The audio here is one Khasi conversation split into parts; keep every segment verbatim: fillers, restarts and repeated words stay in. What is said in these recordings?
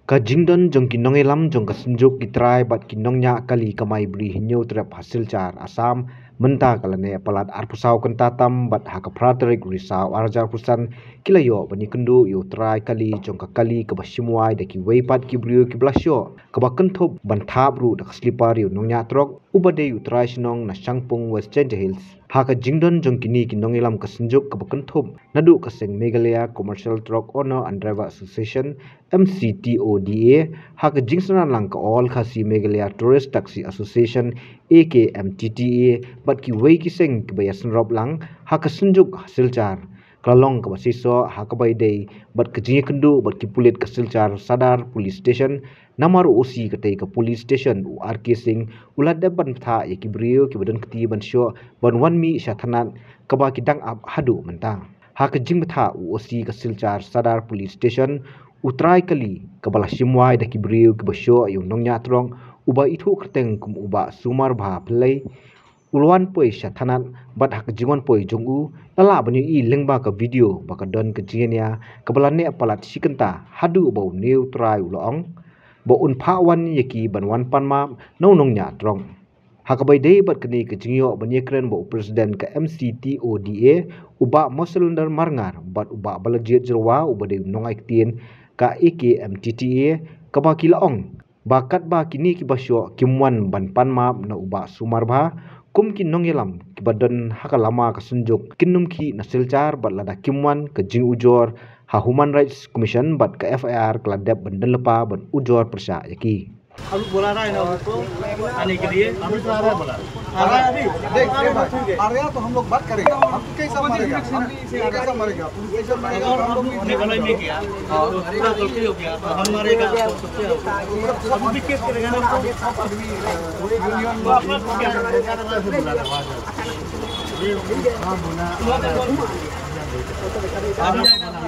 Ka jingdon jong ki nongïalam jong ka Synjuk ki trai bad ki nongñiah kali kamai bri hynñiew trep ha Silchar, Assam, mynta ka la neh palat arphew saw kynta tam bad ha ka phra tarik Risaw arhajar arphew san ki la ïoh ban ïakynduh ïa u trai kali jong ka kali kaba shim wai da kiwei pat ki briew kiba la shoh, kaba kynthup ban thap ruh da ka slipar ïa u nongñiah trok uba dei u trai shnong na Shangpung, West Jaintia Hills. Ha ka jingdon jong kine ki nongïalam ka Synjuk kaba kynthup naduh ka seng Meghalaya Commercial Truck Owner and Driver Association, M C T O D A, ha ka jingsynran lang ka All Khasi Meghalaya Tourist Taxi Association, A K M T T A, bad kiwei ki seng kiba ïasynrop lang ha ka Synjuk ha Silchar, ka la long kaba shisha ha kaba ïadei bad ka jingïakynduh bad ki pulit ka Silchar Sadar Police Station. Namar u O C katei ka police station, u R K Singh, u la dep ban bthah ïa ki briew kiba don kti ban shoh ban wan mih sha thanat kaba ki dang ap haduh mynta. Ha ka jingbthah u O C ka Silchar Sadar Police Station, u trai kali kaba la shim wai da ki briew kiba shoh ïa u nongñiah trok uba ithuh kyrteng kum u Bah Sumar Bha Pillai, u la wan poi sha thanat bad ha ka jingwan poi jong u la lah ban ïohi lyngba ka video ba ka don ka jingïania kaba la neh palat shi kynta haduh ba une u trai u la ong ba un phah wan ïa ki ban wan pan map na u nongñiah trok. Ha kaba ïadei bad kane ka jingïoh ban ïakren bad u President ka M C T O D A, u Bah Moselender Marngar, bad u Bah Balajied Jyrwa uba dei u nongai ktien ka A K M T T A, kaba ki la ong ba katba kine kiba shoh kim wan ban pan map na u Bah Sumar Bha, kum ki nongïalam kiba don ha ka lama ka Synjuk kin nym khih na Silchar bad lada kim wan ka jingujor ha Human Rights Commission bad ka F I R ka la dep ban don lypa ban ujor pyrshah ïa ki. अब बुला रहा है ना उनको आने के लिए। अभी तो आ रहा है बोला। आ रहा है अभी। देख, देख भाई, आ रहा है तो हम लोग बात करेंगे। हम तो कैसा मरेगा? हम भी कैसा मरेगा? पुलिस स्टेशन में हम लोग भी नहीं भलाई में किया। तो पूरा गलती हो गया। तो हम मरेगा तो क्या होगा? हम भी केस करेगा ना। यूनियन तो अपना क्या करेगा? हाँ, बोला। अभी आएगा ना।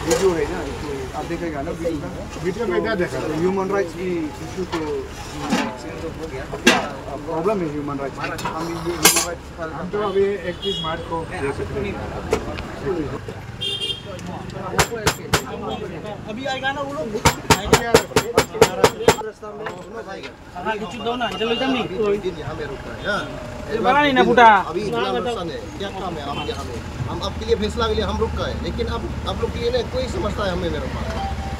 वीडियो है ना, आप देखेगा ना, वीडियो का। वीडियो में क्या देखा? ह्यूमन राइट्स की इशू को, क्या प्रॉब्लम है ह्यूमन राइट्स? हम ये ह्यूमन राइट्स हम तो अभी इकतीस मार्च को दे सकते हैं। अभी आएगा ना वो लोग। अभी आ रहा है। रास्ता में दोनों भाई। हाँ, कुछ दो ना, इधर ले जाओ नहीं। अभी दो दिन यहाँ में रुका है, हाँ। ये बड़ा नहीं ना फूटा। अभी इतना नुकसान है, क्या काम है आप यहाँ में? हम आपके लिए फैसला के लिए हम रुका है, लेकिन आप, आप लोग के लिए ना कोई समझता है हमें, मेरे पास।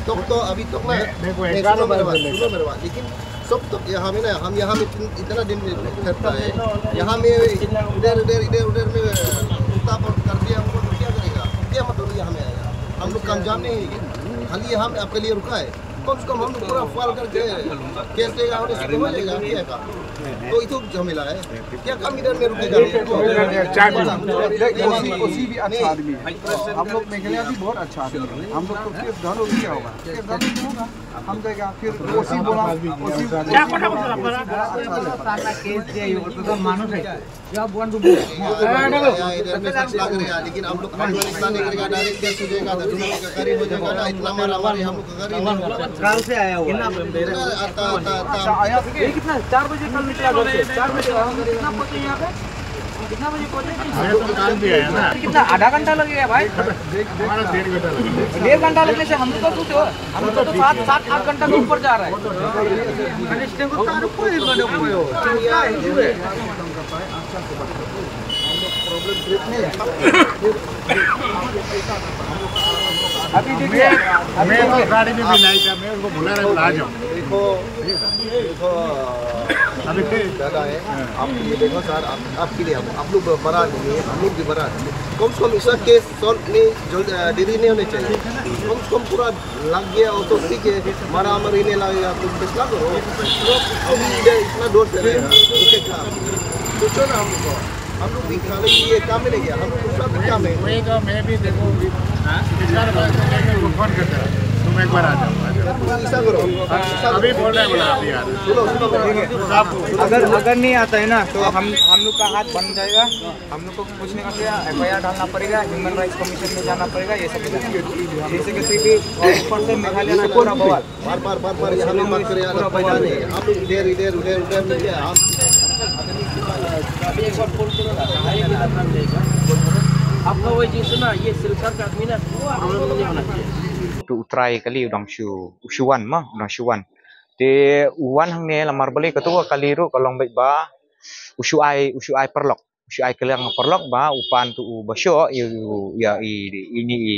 तो, तो अभी तक ना, मैं, मेरे को नहीं, सुनो मेरे बात, सुनो मेरे बात, लेकिन सब तो यहाँ में ना, हम यहाँ में इतन-, इतना दिन में ठहरता है, यहाँ में इधर, उधर, इधर, उधर में उल्टा पड़ कर दिया हमको, तो क्या करेगा? क्या मतलब यहाँ में आएगा? हम लोग कामयाब नहीं है, खाली यहाँ में आपके लिए रुका है। कम से कम हम लोग पूरा फाइल करके केस लेगा और उसको हो जाएगा, क्या का? तो ये तो झमेला है। क्या काम इधर में रुकेगा? चार देख, ओसी, ओसी भी अच्छा आदमी है। हम लोग मेघालय भी बहुत अच्छा आदमी है। हम लोग तो केस डालो भी क्या होगा? केस डालो भी होगा। हम जाएगा, फिर ओसी बोला, ओसी क्या पता? अच्छा आदमी है। केस दिया, ये तो मानो नहीं। क्या वन टू। इधर में फैसला करेगा, लेकिन हम लोग फैसला नहीं करेगा, डायरेक्ट केस हो जाएगा, तो हम लोग का करीब हो जाएगा ना, इतना मारा मारी हम लोग का करीब नहीं होगा। कल से आया हुआ है। इतना आता, आता, आता। अच्छा, आया। ये कितना? चार बजे कल निकला घर से, चार बजे। हम कितना पहुंचे यहाँ पे? कितना बजे पहुंचे? अरे, तो कल भी आया ना। कितना, आधा घंटा लगेगा भाई? हमारा डेढ़ घंटा लगेगा। डेढ़ घंटा लगने से हम लोग तो सोचो, हम लोग तो सात, सात, आठ घंटा के ऊपर जा रहा है। अभी देखिए, मैं तो गाड़ी में भी नहीं था, मैं उनको बुला रहा हूँ, आ जाओ। देखो, देखो, अभी दादा है, आप ये देखो सर, आप, आपके लिए हम, आप लोग बड़ा आदमी है, हम लोग भी बड़ा आदमी है। कम से कम ऐसा केस सॉल्व नहीं, जल्द, अ, देरी नहीं होनी चाहिए। कम से कम पूरा लग गया हो तो ठीक है, मारा मारी नहीं लगेगा, तुम फैसला करो। अभी इधर इतना दूर से रहेगा, ओके, क्या? सोचो ना हमको। हम लोग भी खाली ये काम ही नहीं किया, हम लोग दूसरा भी काम है। वही तो मैं भी देखो, हाँ? पिछला बार तो मैं तुमको फोन करता रहा, तुम एक बार आ जाओ, आ जाओ। ऐसा करो, ऐसा करो। अभी बोल रहा है, बोला, अभी आ रहा है। सुनो, सुनो, सुनो। अगर, अगर नहीं आता है ना, तो हम, हम लोग का हाथ बंद जाएगा, हम लोग को कुछ नहीं करना, एफआईआर डालना पड़ेगा, ह्यूमन राइट्स कमीशन में जाना पड़ेगा, ये सब हो जाएगा। जैसे कि फिर भी ऊपर से मेघालय से पूरा बवाल। बार, बार, बार, बार यहाँ पे बात करें, यहाँ पे बात नहीं। आप लोग इधर, इधर, उधर, उधर में क्या? आप अभी एक बार फोन करो ना, भाई भी अपना नहीं है। आपका वही जितना ये सिल्चर का आदमी ना, हम लोग नहीं होना चाहिए। To u trai kali u dang shu, u shu wan ma, u dang shu wan. Te u wan hangne, lamar balei katu ka kali ruh ka long beit ba u shu ai, u shu ai paralok. U shu ai kaliang paralok ba u pan tu u ba shoh ïa u, ïa i, i, ini i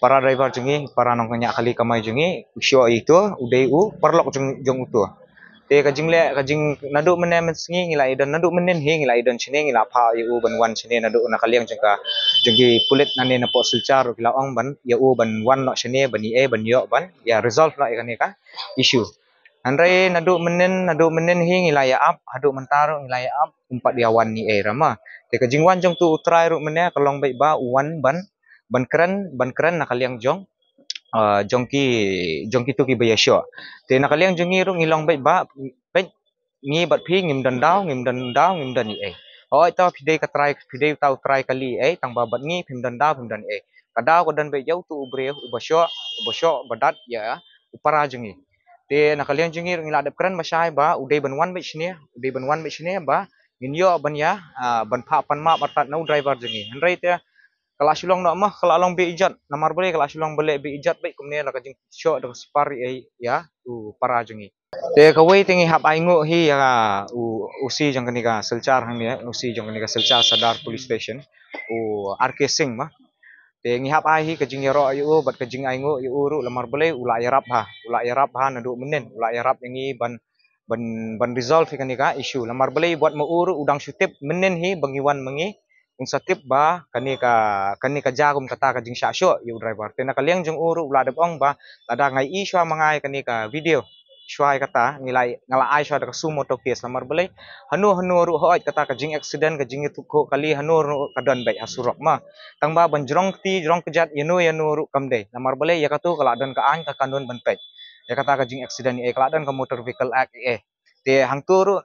para driver jong ngi, para nongñiah kali kamai jong ngi, u shoh ïa itu, u dei u paralok jong, jong utu. Te ka jingleh, ka jing naduh mynne mynsngi ngi la ïa don, naduh mynnin hi ngi la ïa don shane, ngi la phah ïa u ban wan shane naduh na ka liang jong ka, jong ki pulit nangne na pok Silchar ruh ki la ong ban ïa u ban wan noh shane ban ïa, ban ïoh ban ïa resolve noh ïa kane ka issue. Hynrei naduh mynnin, naduh mynnin hi ngi la ïa ap, haduh mynta ruh ngi la ïa ap, um pat ïa wan ïa ei ra ma. Te ka jingwan jong tu u trai ruh mynne ka long beit ba u wan ban, ban kren, ban kren na ka liang jong, ah, jong ki, jong kitu ki ba ïa shoh. Te na ka liang jong ngi ruh ngi long beit ba, beit ngi bad phi ngim don daw, ngim don daw, ngim don ïa ei. Hooid, ta phi dei ka trai, phi dei ta u trai kali ïa ei, tang ba bad ngi phim don daw, phim don ïa ei. Ka daw ka don beit ïa utu u briew u ba shoh, u ba shoh ba dat ïa u para jong ngi. Te na ka liang jong ngi ruh ngi la dep kren ba shai ba u dei ban wan beit shane, u dei ban wan beit shane ba ngin ïoh ban ïa, ah, ban phah pan map artat na u driver jong ngi. Hynrei te ka la shu long noh ma, ka la long be ijat, namar balei ka la shu long ba leh be ijat beit kumne, la ka jingshoh da ka sipar ïa, ïa u para jong ngi. Te kawei te ngi hap ai nguh hi ïa u, u C jong kane ka Silchar hangne, u C jong kane ka Silchar Sadar Police Station, u R K Singh ma. Te ngi hap ai hi ka jingïaroh ïa u bad ka jingai nguh ïa u ruh, lamar balei u la ïarap ha, u la ïarap ha naduh mynnin, u la ïarap ïa ngi ban, ban, ban resolve ïa kane ka issue. Lamar balei bad ma u ruh u dang shu tip mynnin hi ba ngi wan ma ngi, un sa tip ba kane ka, kane ka jia kum kata ka jingshah shoh ïa u driver. Te na ka liang jong u ruh u la dep ong ba lada nga ïohi shuwa ma nga ïa kane ka video, shuwa ïa kata ngi la, nga la ai shuwa da ka suo motu case, lamar balei hano hano ruh hooid kata ka jing accident, ka jingïathuhkhuh kali hano ruh ka don beit ha surok ma. Tang ba ban jrong kti jrong kjat ïano ïano ruh kam dei, lamar balei ïa katu ka la don ka aiñ ka kanun ban peit. Ïa kata ka jing accident ïa ei ka la don ka Motor Vehicle Act ïa ei. Te hangtu ruh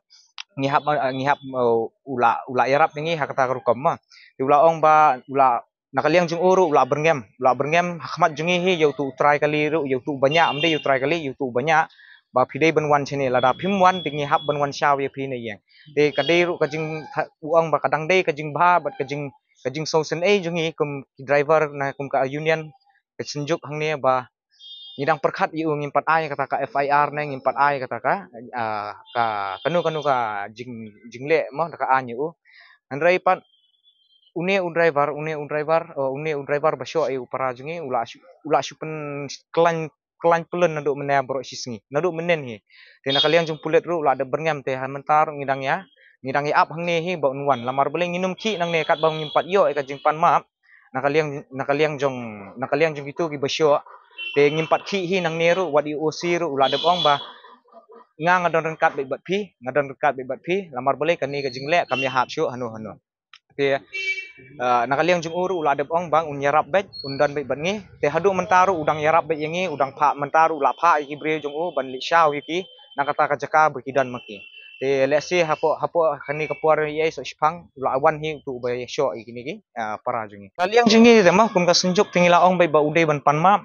ngi hap, ngi hap, uh, u la, u la ïarap ïa ngi ha kata ka rukom ma. Te u la ong ba u la, na ka liang jong u ruh u la byrngem, u la byrngem ha khmat jong ngi hi ïa utu u trai kali ruh, ïa utu u baniah, ym dei u trai kali, ïa utu u baniah, ba phi dei ban wan shane, lada phim wan te ngi hap ban wan shaw ïa phi na ïing. Te ka dei ruh ka jing, u ong ba ka dang dei ka jingbha bad ka jing, ka jingsngewsynei jong ngi kum ki driver na kum ka union, ka synjuk hangne ba ngi dang pyrkhat ïa u, ngim pat ai kata ka F I R ne ngim pat ai kata ka, ah, ka kano kano ka jing, jingleh mo da ka aiñ ïa u. Hynrei pat une u driver, une u driver, uh, une u driver ba shoh ïa u para jong ngi u la shu, u la shu pynkyllain, kyllain pyllun naduh mynne baroh shisngi, naduh mynnin hi. Te na ka liang jong pulit ruh u la dep byrngem, te ha mynta ruh ngi dang ïa, ngi dang ïa ap hangne hi ba un wan, lamar balei ngin ym khih nangne katba ngim pat ïoh ïa ka jingpan map na ka liang, na ka liang jong, na ka liang jong kitu ki ba shoh. Te ngim pat khih hi nangne ruh, wat i O C ruh u la dep ong ba nga, nga don ryngkat beit bad phi, nga don ryngkat beit bad phi, lamar balei kane ka jingleh kam ïahap shuh hano hano. Te, ah, na ka liang jong u ruh u la dep ong ba un ïarap beit, un don beit bad ngi. Te haduh mynta ruh u dang ïarap beit ïa ngi, u dang phah, mynta ruh u la phah ïa ki briew jong u ban leit shaw ïa ki na kata ka jaka ba ki don ma ki. Te lehse hapoh, hapoh kane ka por ïa i soh shipang u la wan hi utu u ba shoh ïa kine ki, ah, para jong ngi. Ka liang jong ngi te ma kum ka synjuk te ngi la ong beit ba u dei ban pan map.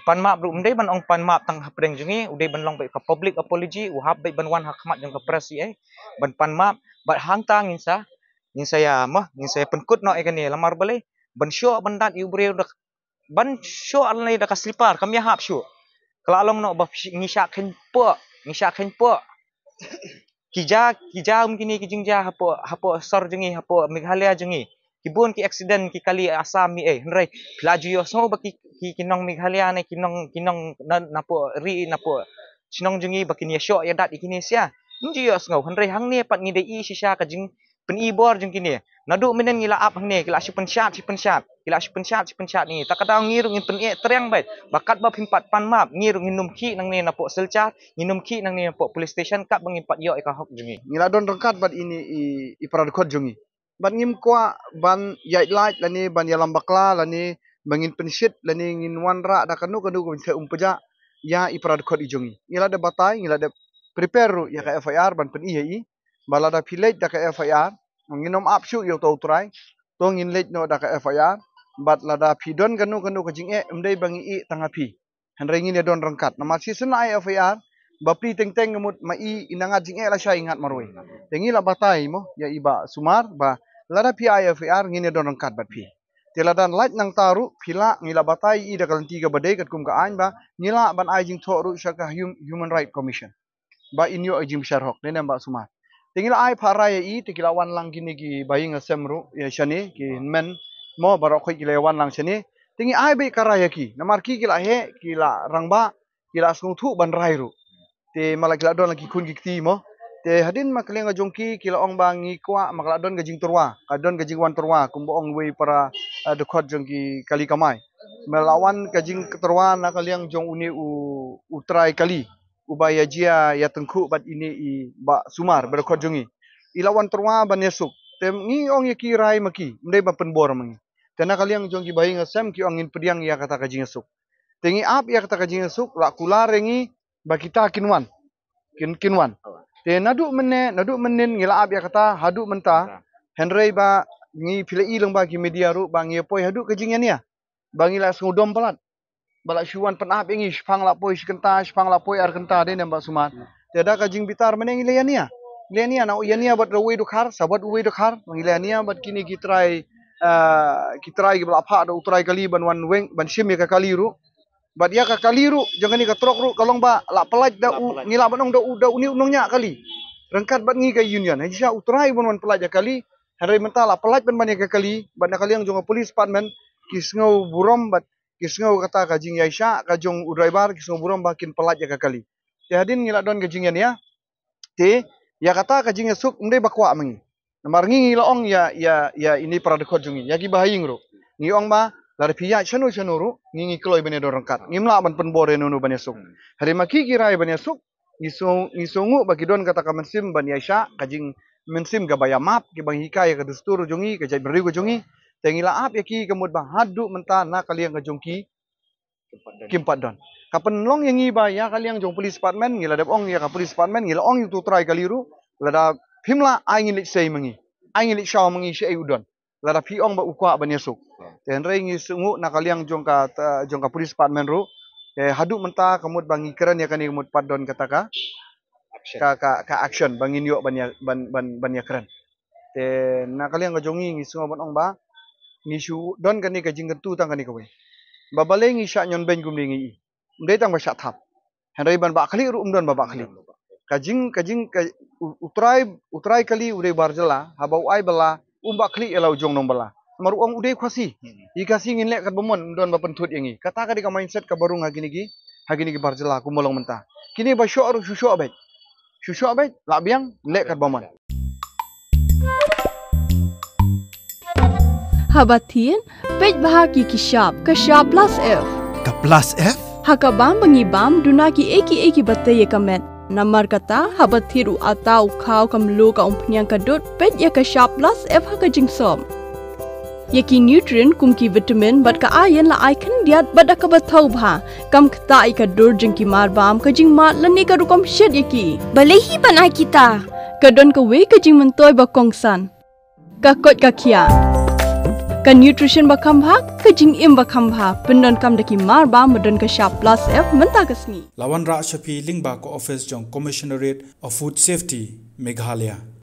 Pan map ruh ym dei ban ong pan map tang hapdeng jong ngi, u dei ban long beit ka public apology, u hap beit ban wan ha khmat jong ka press ïa i ban pan map. Bad hangta ngin sa, ngin sa ïa ma, ngin sa ïa pynkut noh ïa kane, lamar balei ban shoh ban dat ïa u briew da, ban shoh lane da ka slipar kam ïahap shuh. Ka la long noh ba ngi shah kheiñ poh, ngi shah kheiñ poh. Ki jia, ki jia um kine ki jingjia hapoh, hapoh sor jong ngi, hapoh Meghalaya jong ngi. Ki bun ki accident ki kali Assam ïa ei, hynrei phi la ju ïohsngew ba ki, ki, ki nong Meghalaya ne ki nong, ki nong na, napoh ri, napoh shnong jong ngi ba kin ïa shoh ïa dat ïa kine sha? Ym ju ïohsngew, hynrei hangne pat ngi dei i shisha ka jing pyni bor jong kine. Naduh mynnin ngi la ap hangne, ki la shu pynshad, shu pynshad, ki la shu pynshad, shu pynshad ïa ngi. Ta ka daw ngi ruh ngin pyneh triang beit ba katba phim pat pan map, ngi ruh ngin ym khih nangne napoh Silchar, ngin ym khih nangne napoh police station katba ngim pat ïoh ïa ka hok jong ngi. Ngi la don ryngkat bad ine i, i para dkhot jong ngi. Bad ngim kwah ban ïaid lait lane ban ïalam bakla lane ba ngin pynshit lane ngin wanrah da kano kano ka bynta um pjah ïa i para dkhot i jong ngi. Ngi la dep batai, ngi la dep prepare ruh ïa ka F I R ban pyni ïa i. Ba lada phi leit da ka F I R, ngin ym ap shuh ïa uta u trai. To ngin leit noh da ka F I R. Bad lada phi don kano kano ka jingeh, ym dei ba ngi ïeh tang ha phi, hynrei ngin ïa don ryngkat. Namar shisien la ai F I R, bapli teng teng ka mut ma i, i ngat jingeh lashai i ngat marwei. Te ngi la batai mo ïa i Bah Sumar ba lada phi ai F I R ngin ïa don ryngkat bad phi. Te lada lait nangta ruh phi lah, ngi la batai ïa i da ka lynti kaba dei katkum ka aiñ ba ngi lah ban ai jingthoh ruh sha ka Hum-, Human Rights Commission ba in ïoh ïa ka jingbishar hok, ne em Bah Sumar? Te ngi la ai pat rai ïa i, te ki la wan lang kine ki bahaïing hasem ruh ïa shane, ki hynmen mo baroh khoit ki la wan lang shane. Te ngi ai beit ka rai ïa ki, namar ki ki la heh, ki la rangbah, ki la sngewthuh ban rai ruh. Te ma la ki la don la ki khun ki kti mo. Te hadien ma ka liang ka jong ki, ki la ong ba ngi kwah ma ka la don ka jingtyrwa, ka don ka jingwan tyrwa, kumba ong wei para, eh, dkhot jong ki kali kamai. Ma la wan ka jingtyrwa na ka liang jong une u, u trai kali, uba ïa jia ïa tyngkhuh bad ine i Bah Sumar, ba dkhot jong ngi. I la wan tyrwa ban ïasuk. Te ngi ong ïa ki rai ma ki, ym dei ba pynbor ma ngi. Te na ka liang jong ki bahaïing hasem ki ong ngin pdiang ïa kata ka jingïasuk. Te ngi ap ïa kata ka jingïasuk, la kular ïa ngi ba kita kin wan. Kin, kin wan. Te naduh mynne, naduh mynnin ngi la ap ïa kata, haduh mynta. Hynrei ba ngi phi la i lyngba ki media ruh ba ngi poi haduh ka jingïania. Ba ngi la sngewdom palat. Ba la shu wan pynap ïa ngi, shipang la poi shi kynta, shipang la poi ar kynta, dei ne em Bah Sumar? Te da ka jingbitar mynne ngi la ïania. Ngi la ïania, na ïania bad uwei u dkhar, sa bad uwei u dkhar, ngi la ïania bad kine ki trai, ah, ki trai kiba la phah da u trai kali ban wan weng, ban shim ïa ka kali ruh. Bad ïa ka kali ruh, jong kane ka trok ruh, ka long ba la pyllait da u, ngi lah ban ong da u, da une u nongñiah kali. Ryngkat bad ngi ka union, hynrei shisha u trai ban wan pyllait ïa ka kali, hynrei mynta la pyllait ban ban ïa ka kali, bad na ka liang jong ka police department, ki sngew burom bad ki sngew kata ka jingïaishah ka jong u driver, ki sngew burom ba kin pyllait ïa ka kali. Te hadien ngi la don ka jingïania. Te ïa kata ka jingïasuk ym dei ba kwah ma ngi. Namar ngi ngi la ong ïa, ïa, ïa ine i para dkhot jong ngi, ïa ki bahaïing ruh. Ngi ong ba lada phi ïaid shano shano ruh, ngi ngi kloi ban ïadon ryngkat. Ngim lah ban pynbor ïa uno uno ban ïasuk. Hynrei ma ki ki rai ban ïasuk, ngi sngew, ngi sngewnguh ba ki don kata ka mynsiem ban ïaishah, ka jingmynsiem kaba ïamap, kiba ngi hikai ïa ka dustur jong ngi, ka jaitbynriew ka jong ngi. Te ngi la ap ïa ki ka mut ba haduh mynta na ka liang ka jong ki kim pat don. Ka pynlong ïa ngi ba ïa ka liang jong police department, ngi la dep ong ïa ka police department, ngi la ong ïa utu u trai kali ruh, lada phim lah, ai ngin leit sei ma ngi. Ai ngin leit shaw ma ngi shaei u don. Lada phi ong ba u kwah ban ïasuk. Te hynrei ngi sngewnguh na ka liang jong ka, ta, jong ka police department ruh. Te haduh mynta ka mut ba ngi kren ïa kane ka mut pat don kata ka, ka, ka, ka action ba ngin ïoh ban ïa, ban, ban, ban ïakren. Te na ka liang ka jong ngi ngi sngew ban ong ba ngi shu don kane ka jingkyntu tang kane kawei. Ba balei ngi shah ñion beiñ kumne ngi i. Ym dei tang ba shah thap. Hynrei ban bah khlieh ruh ym don ba bah khlieh. Ka jing, ka jing, ka, u, u trai, u trai kali u dei bar jylla, haba u ai bylla, um bah khlieh ïa la u jong nongbylla. Namar u ong u dei Khasi. Ïa Khasi ngin leh katba mon, ym don ba pynthut ïa ngi. Kata ka dei ka mindset kaba rung ha kine ki, ha kine ki bar jylla kumba long mynta. Kine ba shoh ruh shu shoh beit. Shu shoh beit, lah biang, leh katba mon. Haba thied, peit bha ïa ki shap, ka shap plus F. Ka plus F? Ha ka bam ba ngi bam, duna kiei kiei kiba tei ïa ka met. Namar kata, haba thied u atta, u khaw, ka mluh, ka umphniang, ka dud, peit ïa ka shap plus F ha ka jingsop. Ïa ki nutrient kum ki vitamin bad ka iron la ai khyndiat bad da kaba thaw bha. Kam ktah ïa ka dur jong ki mar bam, ka jingmad lane ka rukom shet ïa ki. Balei hi ban ai kita? Ka don kawei ka jingmyntoi ba kongsan. Ka koit ka khiah. Ka nutrition ba kham bha, ka jingim ba kham bha. Pyndonkam da ki mar bam ba don ka shap plus F mynta ka sngi. La wanrah sha phi lyngba ka office jong Commissionerate of Food Safety, Meghalaya.